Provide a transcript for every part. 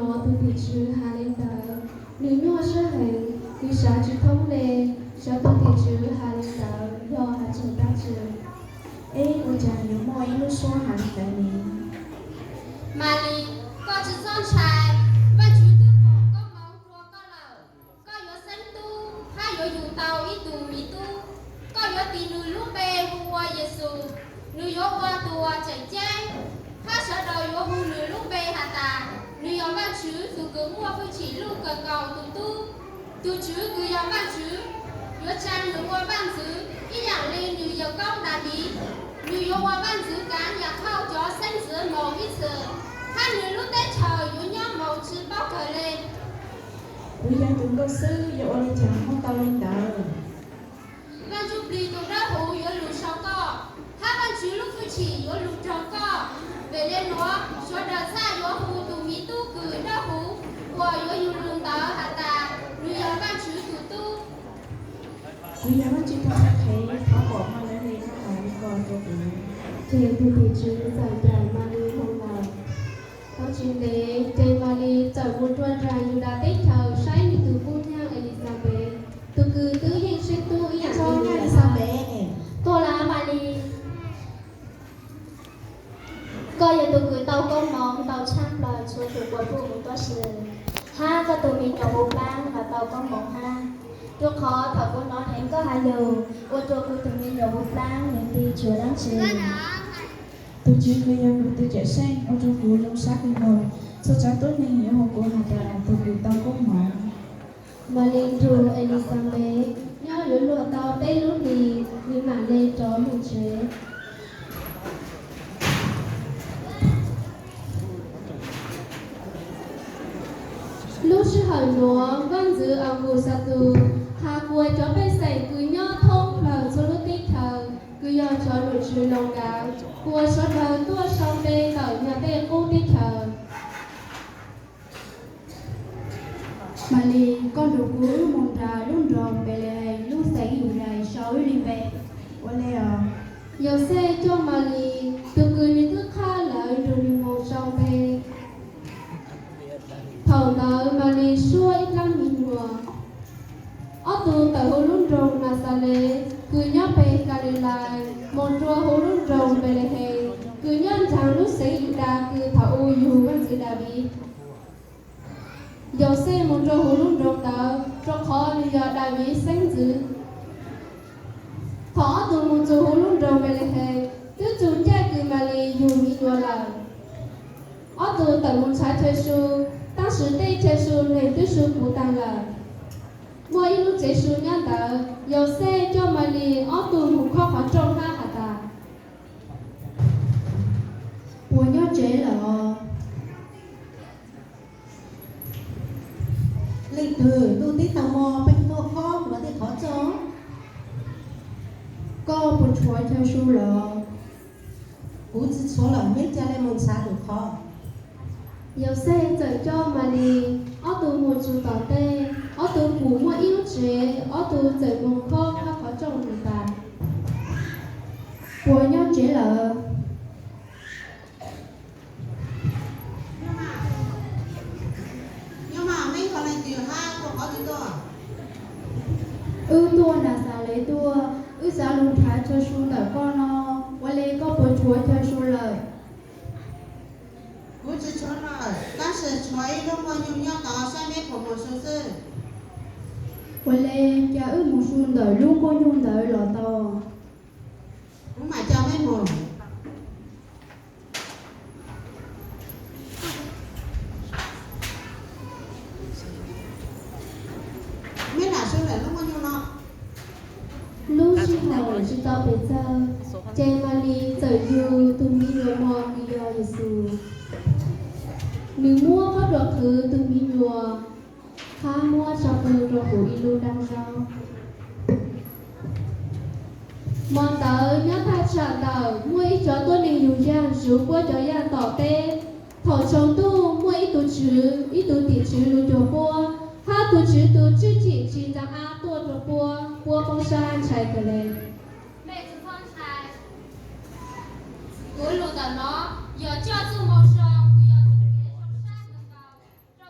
Hnov tus tim tswv hais li ntawd, nws nyuaj siab heev, nws xav tsis thoob li, xyov tus tim tswv hais li ntawd yog hais tseem dab tsi. Eb, ua cas yuav muaj ib lub suab hais li ntawd ne? Malis, koj tsis txhob ntshai, Vajtswv twb pom koob hmoov rua koj lawm. Koj yuav xeeb tub hab yuav yug tau ib tug miv tub. Koj yuav tis nws lub npe hu ua Yexus. Nws yuav ua tus uas tseem ceeb, hab sawv daws yuav hu nws lub npe has tas, nws yog Vajtswv tus kws muaj hwj chim luj kawg nkaus tus tub. Tus Tswv kws yog Vajtswv yuav tsa nws ua vaj ntxwv ib yaam le nws yawg koob Daviv. Nws yuav ua vaj ntxwv kaav Yakhauj cov xeeb ntxwv moog ib txhis, hab nws lub teb chaws yuav nyob moog tsi paub kawg le. Kuv yog tus nkauj xwb, yuav ua li cas muaj tau li ntawd? Vaaj Ntsuj Plig tus Dawb Huv yuav lug sau koj, hab Vaajtswv lub hwj chim yuav lug raug koj. Vim le nuav, sawv daws txhaj yuav hu tus miv tub kws dawb huv uas yuav yug lug ntawd has tas, nws yog Vaajtswv tus tub. Kuv yog Vaajtswv tus qhev, thov pom Malis koj hais li ko rua kuv. Ces tus tim tswv txawm ncaim Malis moog lawm. Tau tsis ntev ces Malis txawm moog rua nraag Yudas teb chaws saib nws tus kub nyab Elixanpes, tus kws twb yeej seeb tub ib yaam li Elixanpes. Tuaj lawm Malis. Koj yog tus kws tau koob hmoov ntau tshaj plaws txhua tus quas puj huv tuab si, hab koj tus miv nyuam huv plaab mas tau koob hmoov hab. Rua qhov thaum kuv nov heev koj hais lug, ua rua kuv tus miv nyuam huv plaab nws nti tshuav dlaab tsi. Tus Tswv kws yog kuv tus cawm seej ua rua kuv zoo sab kawg nkaus. Txhua tsaav tuab neeg yuav hu kuv has tas tus kws tau koob hmoov. Malis nrug Elixanpes nyob yuav luag tau peb lub hlis, nws maam le rov moog tsev. Lub sij hawm nuav, Vaaj Ntxwv Auguxatus has kuas cov pej xeem kws nyob thoob plawg txhua lub teb chaws kws yog cov nom tswv Loos Nkauv kuas sawv dlawg tuaj sau npe ntawm nyag tej qub teb chaws. Malis, koj nrug kuv wb moog nraag lub nroog Npelehees lub xeev Yudais sau wb li npe. Ua le os. Yauxej coj Malis, tus kws nws twb qhab lawm, nrug nws moog sau npe. Thaum ntawd Malis suab ib dlaab miv nyuas. Ob tug tawm huv lub nroog Naxales kws nyob peg Kalilais moog rua huv lub nroog Npelehees kws nyob nraag lub xeev Yudas kws thaum u yug Vaajntxwv Daviv. Yauxej moog rua huv lub nroog ntawd rua qhov nws yog Daviv xeeb ntxwv. Thaum ob tug moog txug huv lub nroog Npelehees, twb txug caij kws Malis yug miv nyuas lawm. Ob tug tawm moog nrhav chaw su, tab sis tej chaw su neeg twb su puv taag lawm. Muaj ib lub tsev su nyob ntawd, Yauxej coj Malis ob tug moog khob qhov rooj hab has tas, puas nyob tsev lawm os? Leej twg ntuj teb taag hmo peb tuaj khob kuv tej qhov txob. Koj puas tshuav chaw su lawm? Kuv tsi tshuav lawm, meb ca le moog nrhav lwm qhov. Yauxej txawm coj Malis ob tug moog txug tom ntej, ob tug pum muaj ib lub tsev, ob tug txawm moog khob qhov rooj has tas, puas nyob tsev lawm? Wb tuaj Naxales tuaj, wb xav lug nrhav chaw su ntawm koj no, ua le koj puas tshuav chaw su lawm? Kuv tsi tshuav lawm, tab sis tshuav ib lub nkuaj nyuj nyob tod, saib meb puas moog su xwb. Ua le, ca wb moog su ntawm lub nkuaj nyuj ntawd los tau. Kuv mam coj meb moog. Meb lam su ntawm lub nkuaj nyuj no. Lub sij hawm tsi tau pes txawg, ces Malis txawm yug tug miv nyuas mos kws yog Yexus. Nws muab qhov dluas qhwv tug miv nyuas, hab muab tso pw rua huv ib lub dlaab zaub. Mo ntawd nyob tag tsham ntawm muaj ib cov tuab neeg yug yaag zuv puab cov yaaj tom teb. Thaum tsaus ntuj muaj ib tug tswv, ib tug tim tswv lug cuag puab, hab tug tswv tug tswj cim tsi ntxaa ab tuaj rua puab, puab poob sab ntshai kawg le. Mej tsi txhob ntshai. Kuv lug ntawm no yog coj txuj moo zoo kws yog txuj kev zoo sab kawg nkaus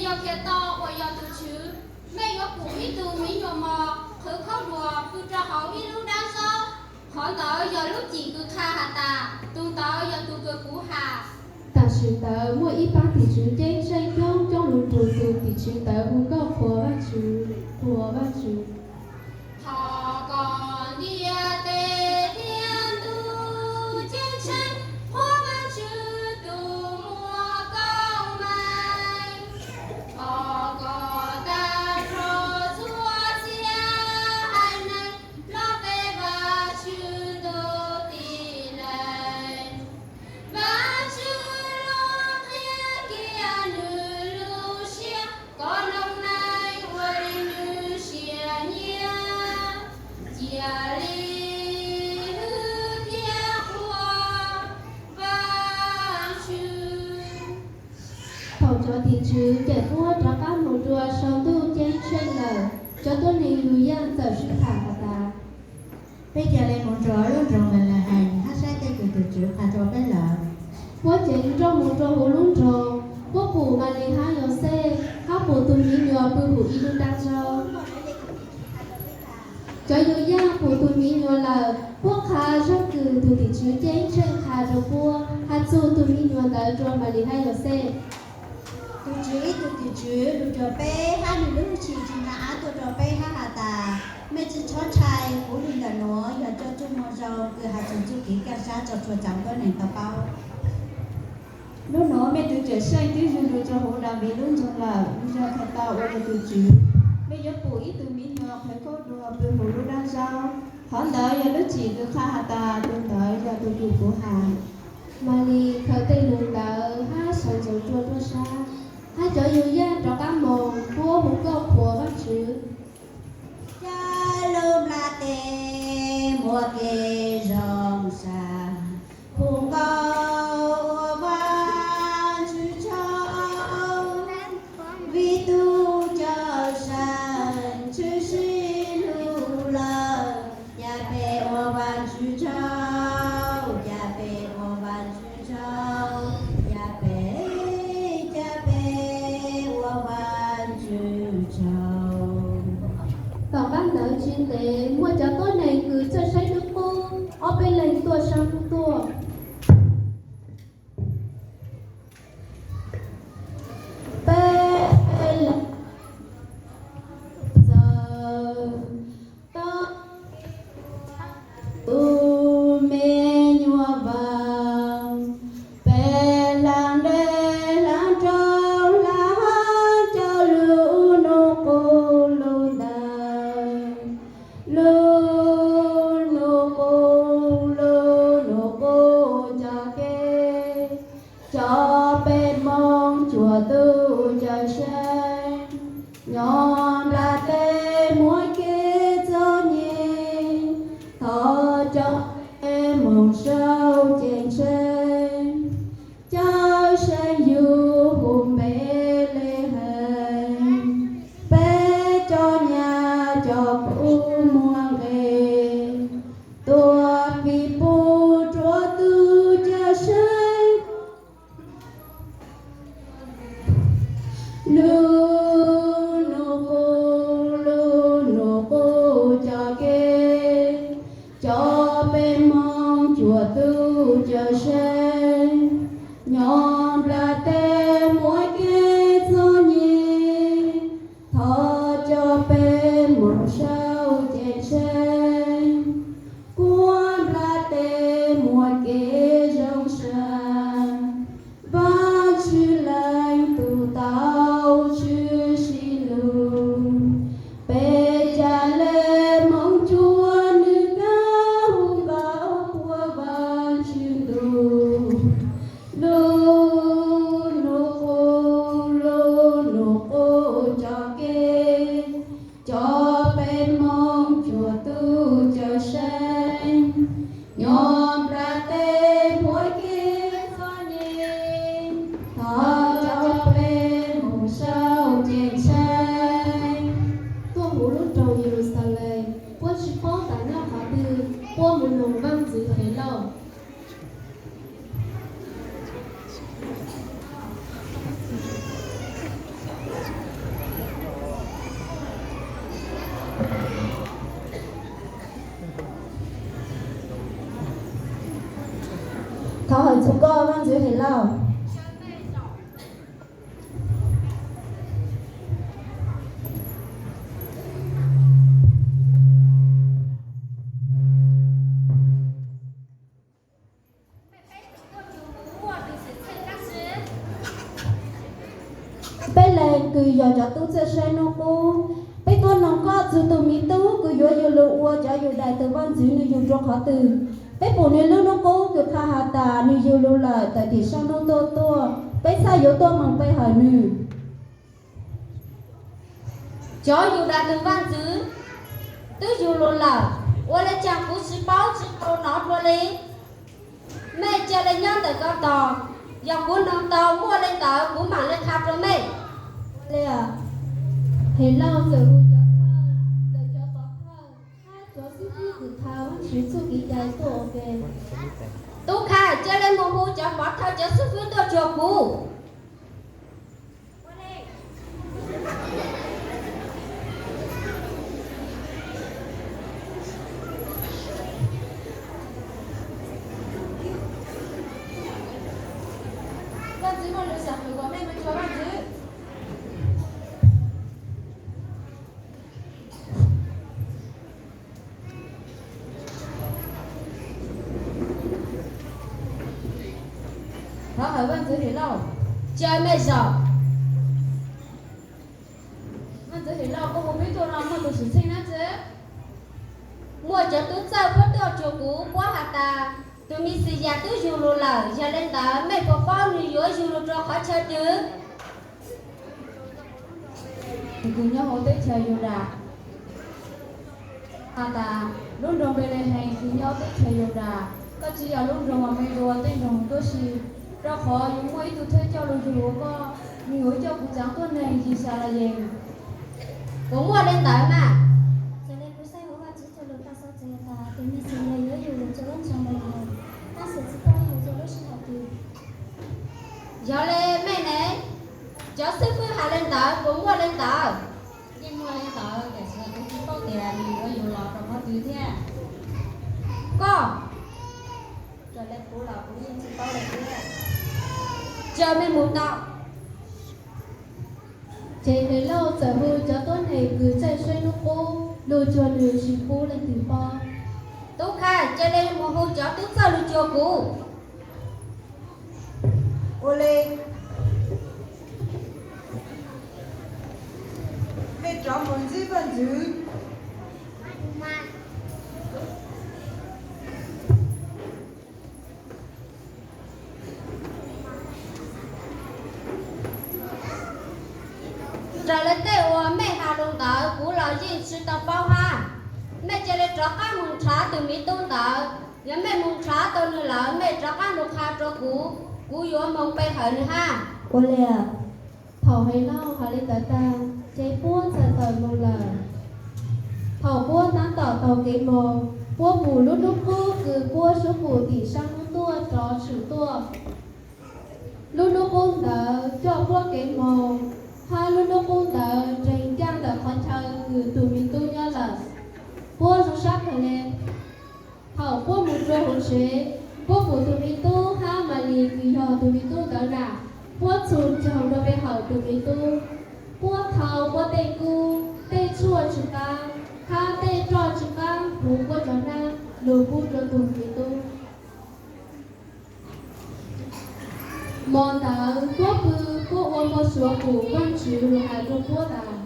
Yog Khetos uas yog tus Tswv, mej yuav pum ib tug miv nyuas mos qhwv khaub dluas pw rau hauv ib lub dab zaub. Qhov ntawd yog lub cim kws qha has tas, tus ntawd yog tus kws kuv has. Tam sim ntawd muaj ib pab tim tswv ceeb tsheej coob coob lug rua tus tim tswv ntawd hu nkauj qhuas Vajtswv, qhuas Vajtswv. Thov kom ntiaj teb thiab ntuj ceeb tsheej qhuas Vajtswv tus muaj koob meej. Thov kom tag nrho txhua txhia haiv neeg los pe Vajtswv ntuj tis neeg. Vajtswv los qhia kiag nws lub siab kom noog neeg ua li nws siab nyiam, cia li hwm thiab qhuas Vajtswv. Thaum cov tim tswv cam puab rov qab moog rua sau ntuj ceeb tsheej lawm, cov tuab neeg Yudais txawm sib tham has tas, peb ca le moog rua lub nroog Npelehees hab saib tej kws tus Tswv qha rua peb lawm. Puab ceev nrooj moog rua huv lub nroog, puab pum Malis hab Yauxej, hab pum tug miv nyuas pw huv ib lub dab zaub. Cov Yudais pum tug miv nyuas lawm, puab qha zaj kws tug tim tswv ceeb tsheej qha rua puab, has txug tug miv nyuas ntawd rua Malis hab Yauxej. Tug Tswv ib tug tim tswv lug rua peb hab nwg lub hwj chim tsi nrag av tuaj rua peb hab has tas, mej tsi txhob ntshai, kuv lug ntawm nuav yog cov txuj moo zoo kws has txug txuj kev kaaj sab rua txhua cov tuab neeg tau paub. Nub nuav mej tug Cawm Seej twb yug lug rua huv Daviv lub nroog lawm, nws yog Khetos uas yog tug Tswv. Mej yuav pum ib tug miv nyuas qhwv khaub dluas pw huv lub dab zaub. Qhov ntawd yog lub cim kws qha has tas, tus ntawd yog tus kws kuv has. Malis khaws tej lug ntawd hab sawv ntxuv rua tuaj sab, hab cov Yudais rov qab moog puab hu nkauj qhuas Vajtswv. Ca lub nplaj teb muaj kev zoo sab, hu nkauj ua Vajtswv tsaug, vim tug Cawm Seej tshwm sim lug lawm. Ca peb ua Vajtswv tsaug, ca peb ua Vajtswv tsaug, ca peb, ca peb ua Vajtswv tsaug. Tom qab ntawd tsis ntev muaj cov tuab neeg kws txawj saib nub qub ob peb leeg tuaj sab nub tuaj. Peb leeg txawm tau tus me nyuam Vaas, peb hla ntev hla nrau hla hab coj lub nub qub lub ntaws, lub nub qub, lub nub qub cov kev, cov peb moog cuag tug Cawm Seej, nyob nplaj teb muaj kev txom nyem, thov cov peb moog sau ceeb tsheej. Cawm Seej yug huv Npelehees, peb cov nyab cov kub muaj nqe, tuaj pib pub rua tug Cawm Seej. Lub nub qub, lub nub qub cov kev, cov peb moog cuag tug Cawm Seej, nyob nplaj teb muaj kev txom nyem, thov cov peb moog sau ceeb tsheej. Kuas nplaj teb muaj kev zoo sab, Vaajtswv leej tub tau tshwm Lauj. Peb leeg kws yog cov tub txawj saib hnub qub, peb tuaj noog koj txug tug miv tub kws yuav yug lug ua cov Yudais tug vaaj ntxwv nwg yug rua qhov twg. Peb pum nwg lub hnub qub kws qha has tas nwg yug lug lawm tawm tim sab hnub tuaj tuaj, peb txhaj yuav tuaj moog pe hawm nwg. Cov Yudais tug vaaj ntxwv twb yug lug lawm, ua le caag kuv tsi paub tsi tau nov dlua le. Mej ca le nyob ntawm ko tog, yog kuv noog tau muaj le ntawd kuv maam le qha rua mej. Helauj txawm hu cov thawj, txawm cov pov thawj hab cov xib fwb kws qha Vaajtswv txuj kev cai tuaj ua ke. Tub Khai, ca le moog hu cov pov thawj cov xib fwb tuaj cuag kuv. Thov hawm Vaajtswv Helauj, ca mej zaum. Vaajtswv Helauj, koj hu peb tuaj no muaj tug xwm txheej dlaab tsi? Muaj cov tub txawj puab tuaj cuag kuv, puab has tas tug Mexiyas twb yug lug lawm, yog le ntawd mej puas paub nwg yuav yug lug rua qhov chaw twg? Kws nyob huv teb chaws Yudas. Has tas lub nroog Npelehees kws nyob teb chaws Yudas, koj tsi yog lub nroog uas me dua tej nroog tuab si, rua qhov yuav muaj ib tug thawj coj lug yug huv koj, nwg yuav coj kuv txaav tuab neeg Yixalayees. Puas muaj le ntawd mas? Txawm le kuv saib huv Vaajtswv txuj lug tau xov txwv tas tug Mexiyas yuav yug lug rua lub nroog Npelehees, tab sis tsi paub yug rua lub sij hawm twg. Yog le mej ne, cov xib fwb has le ntawd puas muaj le ntawd? Yeej muaj le ntawd, tiam sis kuv tsi paub tias nwg yuav yug los rua qhov twg thiab. Koj, raws le kuv los kuv yeej tsi paub le thiab. Ca mej moog tau. Ces Helauj txawm hu cov tuab neeg kws txawj saib hnub qub lug cuag nwg tsi pub leej twg paub. Tub Khai, ca le moog hu cov tub txawj lug cuag kuv. Ua le, mej rov moog ntxib vaaj ntxwv. Raws le tej uas mej has lug ntawd kuv los yeej tsi tau paub hab. Mej ca le rov qaab moog nrhav tug miv tub ntawd. Yog mej moog nrhav tau nwg lawm, mej rov qaab lug qha rua kuv, kuv yuav moog pe hawm nwg hab. Ua le, thaum Helauj has le ntawd tag, ces puab txhad tawm moog lawm. Thaum puab taab tom taug kev moog, puab pum lub nub qub kws puab suav pum tim saab nub tuaj rov tshwm tuaj. Lub nub qub ntawd coj puab kev moog, hab lub nub qub ntawd nreeg ncaaj ntawm qhov chaw kws tug miv tub nyob lawm. Puab zoo sab kawg le. Thaum puab moog rua huv tsev, puab pum tug miv tub hab Malis kws yog tug miv tub ntawd nram, puab txhum ncaug rua pe hawm tug miv tub. Puab thau puab tej kub, tej tshuaj tsi qaab, hab tej roj tsi qaab huv puab cov nab lug pub rua tug miv tub. Mo ntawd puab pw, puab ua npau suav pum Vaajtswv lug has rua puab tas,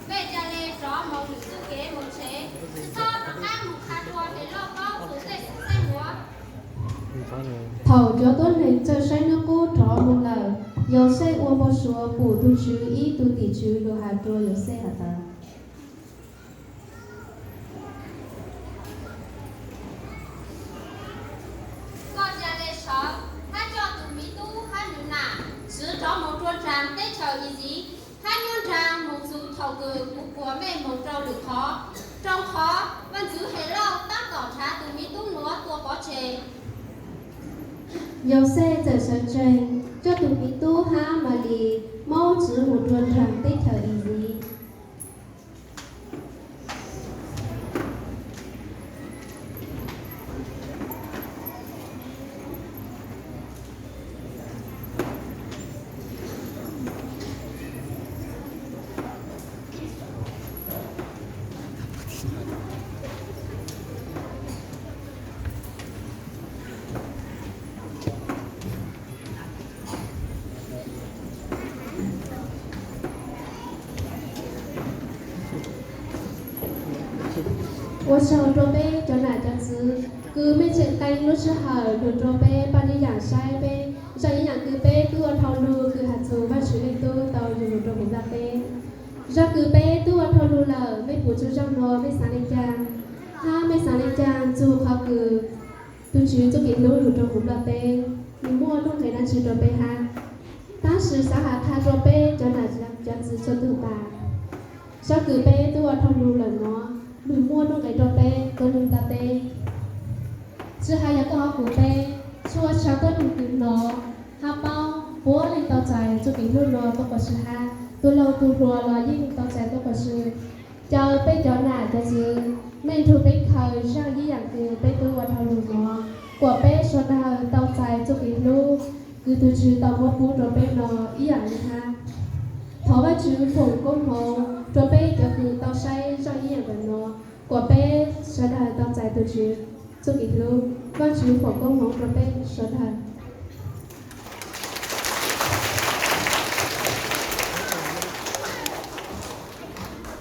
mej ca le rov moog lwm txuj kev moog tsev, tsi txhob rov qaab moog qha rua Helauj paub txug tej xwm txheej nuav. Thaum cov tuab neeg txawj saib nub qub rov moog lawm, Yauxej ua npau suav pum tug Tswv ib tug tim tswv lug has rua Yauxej has tas, koj ca le sawv hab coj tug miv tub hab nwg nam txwv rov moog rua nraag teb chaws Iziv, hab nyob nraag moog txug thaum kws kuv kuas mej moog rua lwm qhov, rua qhov vaaj ntxwv Helauj taab tom nrhav tug miv tub nuav tua pov tseg. Yauxej txawm sawv tsees, coj tug miv tub hab Malis maub txwv moog rua nraag teb chaws Iziv. Ua tsaug rau peb cov nam cov txwv kws mej tseem qee lub sij hawm lug rau peb paj nib yaam saib peb, zaj ib yaam kws peb tub ua dhau lug kws has txug Vaajtswv Leej Tub tau yug lug rau huv nplaj teb. Zaj kws peb tub ua dhau lug lawm, mej pum tsua zaj nuav mej xaav le caag? Hab mej xaav le caag txug qhov kws tug Tswv txuj kev hlub lug rau huv nplaj teb, nwg muaj nuj nqes dlaab tsi rau peb hab? Tab sis xaav has qha rua peb cov nam cov txwv txhua tug tas, zaj kws peb tub ua dhau lug lawm nuav nwg muaj nuj nqes rua peb tuab neeg nplaj teb. Tsi has yog koj hab kuv, peb txhua tsaav tuab neeg kws hnov hab paub puab leej tau txais txuj kev hlub nuav tuab quas sw hab, tug laug tug hluas los yeej tau txais tuab quas sw. Caw peb cov nam cov txwv mej nrug peb khaws zaj ib yaam kws peb tub ua dhau lug nuav, kuas peb sawv dlawg tau txais txuj kev hlub kws tug Tswv tau muab pub rua peb nuav ib yaam le hab. Thov Vaajtswv foom koob moov rua peb cov kws tau saib zaj ib yaam kws nuav, kuas peb sawv dlawg tau txais tug Tswv txuj kev hlub. Vaajtswv foom koob moov rua peb sawv dlawg.